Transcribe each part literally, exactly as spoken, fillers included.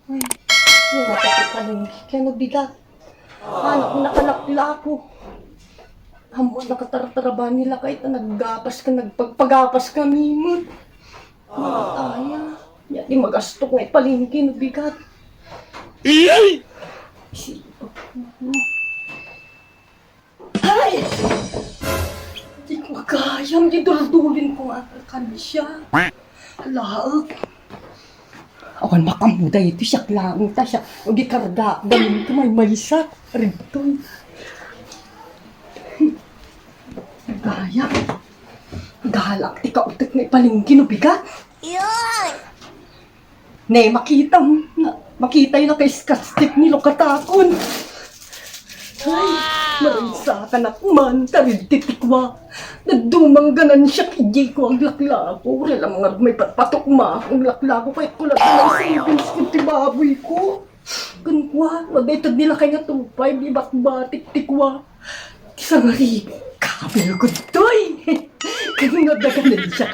Ay, wala ka pa rin. Kaya nabigat. Anak, nakalaklako. Amo, nakatartaraban nila kahit na naggapas ka, nagpagpagapas ka, mimot. Mataya. Yan, di magastok nga ipalengke, nabigat. Iyay! Sipag. Ay! Di ko kayam, di duldulin ko nga alkansya. Laag. Awan makamuda iti siak laeng ta siak. O di karga, gamin ko may maysa. Rinton. Gayam. Galak ti kautek nga ipalengke no bigat. Yoy! Ne, makitam, na, makitayo na kay skastik ni lukatakon. Ay, maragsakan ak man, karid ti tikwa. Nadumang ganan siya, ijay ko aglaklako. Rela mangarud may patpatok ma, aglaklako, kay kulat na may savings ko ti baboy ko. Kun kua, no, dayta nila kay nga two five, ibatbatik ti kua. Ti sangaribu, kabil ko toy. Kun no, daganan siya,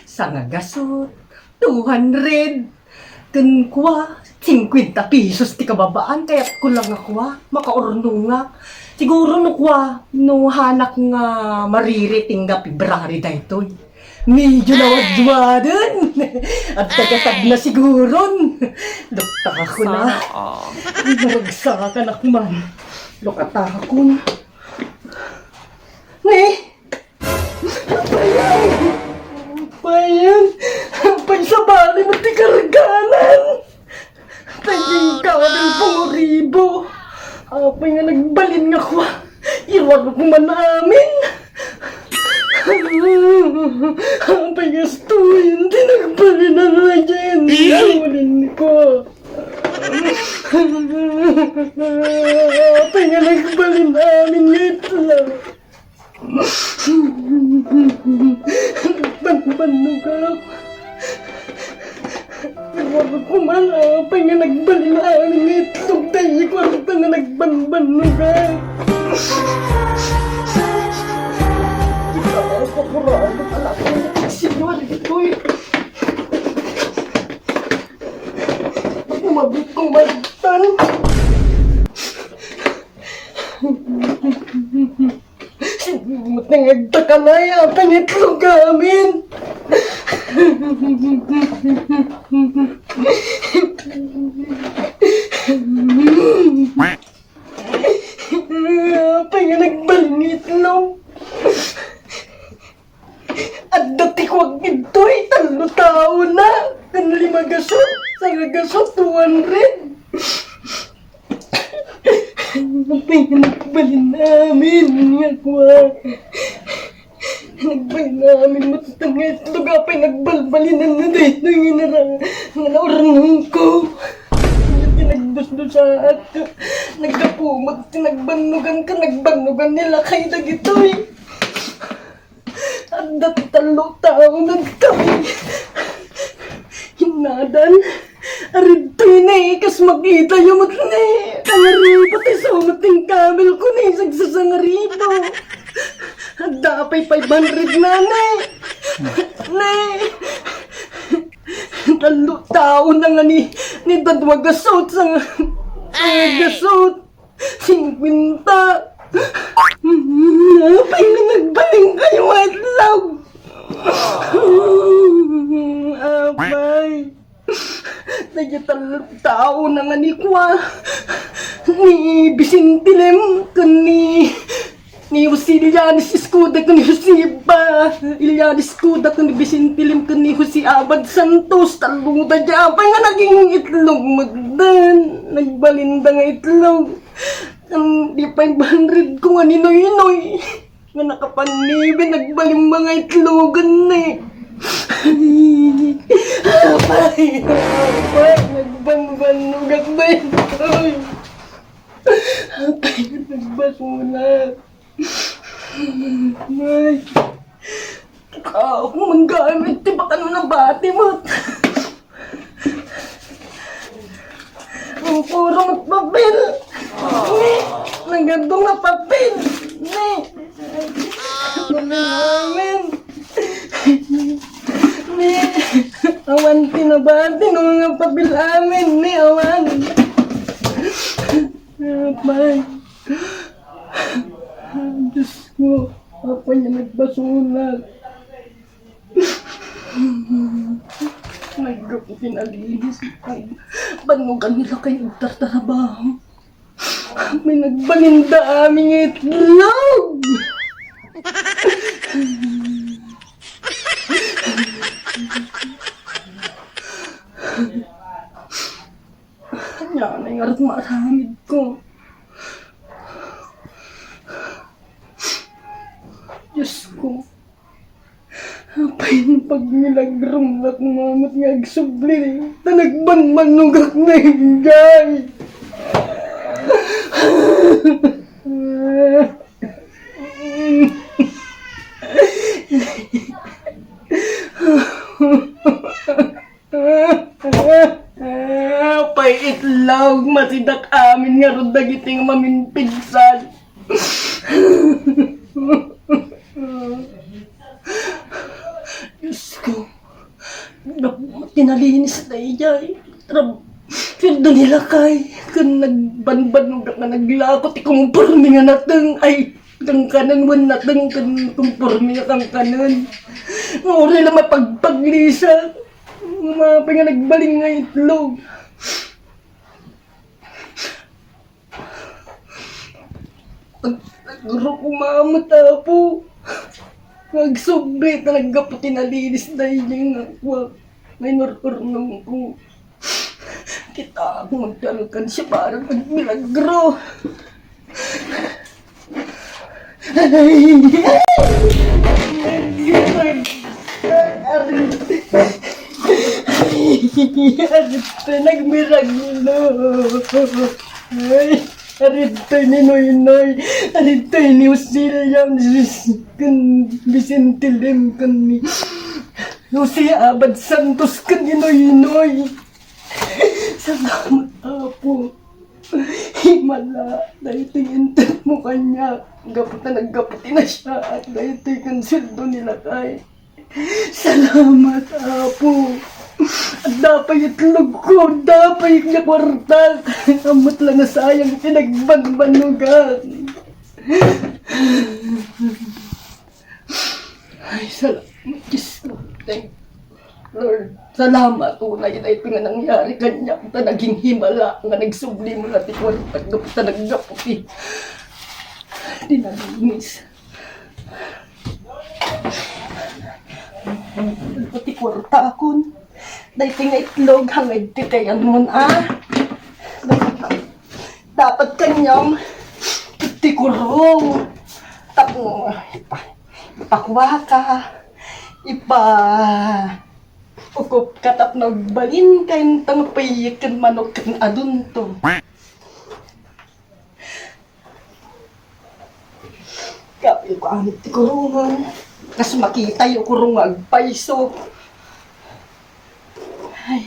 sangagasot, two hundred. Kun kua, singkwenta pesos ti kababaan, kayat ko lang nga kua, makaurnongak. Siguro no kua, no hanak nga maririting nga February daytoy. Medyo nawadwaden. At tagatag na siguron. Lukta ko na. Sana all. Ay, maragsakan ak man. Lukata ko na. Ne? Apayan! Apayan! Apayan, sabali mo ti karganan! Taging kabil punguribo! Apay nga nagbalin nga kua! Iruar ko man amin! Apay nga stoy! Hindi nagbalin ang legend! Iya! Ulin ko! Apay nga nagbalin amin nga itlog! Banbannog ako. Iruar ko man, apay nga nagbalin amin nga itlog, daydi kwarta nga nagbanbannog ako. Ikaw, pakurado, anak ko, Señor, ito'y umabot kong maligtan. Sino met nga agtakanay a pangitlog amin? Apay nga nagbalin nga itlog? Adda ti kuwag ditoy, tallo tao na. Kan lima gasot, sanga gasot, two hundred. Apay nga nagbalin amin nga kuwag. Nagbalin amin matutang nga itlog, apay nagbalbalinan na daytoy nga nara-, nga naurnong ko. Ti nagdusdusaak, naggapumat ti nagbannugan ka, nagbannugan ni lakay dagitoy. Adda ti tallo tao nagkami. Hinadan. Aridtoy ne, kas makitayo met ne. Sangaribu ti sumat ti kabil ko ne, sagsasangaribu. Adda pay five hundred na ne. Ne. Tallo tao na nga ni, ni dadua gasot, sanga, sanga gasot. Singkwenta. Apay nga nagbalin kayo nga itlog? Apay. Dagiti tao na nga ni kua, ni Vicente Lim, ken ni, ni Jose Ilianes Escuda, ken ni Jose Ba-, Ilianes Escuda, ken ni Vicente Lim, ken ni Jose Abad Santos, tallo da dya. Apay nga naging itlog, magdan. Nagbalinda nga itlog. Ang di five hundred ko nga ni Noynoy. Nga nakapannibi, nagbalin mga itlogan na eh. Apay, apay, nagbanbanugak ba ito? Apay, nagbasura. Ay. Ako man gamit, di ba ka nung nabati mo? Ang puro nga papel. Ni, nagado nga papel. Ni, amen. Ni, awan ti na Bati no nga papel amin ni awan. Apay. Diyos ko, apay nga nagbasura. Naggapu ti nalinis. Ay, bannugan nila kayo nagtartarabaho. May nagbalinda aming itlog! Ania na nga aramid ko. Diyos ko. Apay no pagmilagrom na kumamat nga agsubli, ta nagbanbannogak na inggay. Apay itlog, masidak amin ngarud dagiti nga maminpigsan. Diyos ko, napu-, tinalinis na iya, eh. Trab-, sweldo ni lakay, ken nagbanbannog nga naglako ti kumporme nga nateng, ay, kangkanen wen nateng, ken kumporme nga kangkanen. Nga uray la mapagpaglisa, mapay nga nagbalin nga itlog. Ag-, agruko, Mama, tapo. Agsubli ta naggapu ti nalinis daydi nga kua, nga inur-urnong ko. Kita ko magtalkan siya para magmilagro. Ay! Ay! Arita, nagmiraglo. Ay, arita ni Noynoy. Arita ni Jose William. Ken Vicente Lim ken ni Jose Abad Santos ken ni Noynoy. Salamat, Apo. Himala, daytoy inted mo kaniak. Gapu ta naggapu ti nasyaat, daytoy ken sueldo ni lakay. Salamat, Apo. Adda pay itlog ko, adda pay nga kuarta. Ammo't la nasayang ti nagbanbannogan. Ay, salamat, Diyos ko. Thank you, Lord. Salamat, unay na ito nga nangyari kaniak. Ta naging himala nga nagsubli mo na ti kuarta, ta naggapu ti, ti nalinis. Ti kuarta akon. Daytoy nga itlog, hangad ti tayan mo, ah. Dapat kaniam ti kurong. Tapno, ipa-, ipakuaka, ipa-, ukupka tapno agbalin ka intang payik ken manok ken adunto. Kapil ko amit ti kurungan. Kas makita yung kurong nga agpayso. Ay.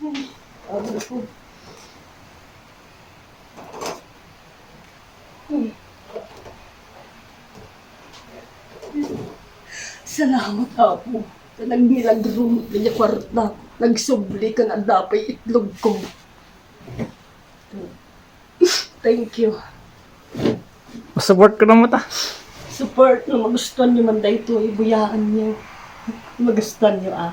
Ay, ano ko? Salamat, Apo. Ta nagmilagro met dayta kuarta. Nagsubli ken adda pay itlog ko. Thank you. Support ko na mo ta. Support no magustuhan nyo man daytoy, buyaanyo. Magustuhan nyo, ah.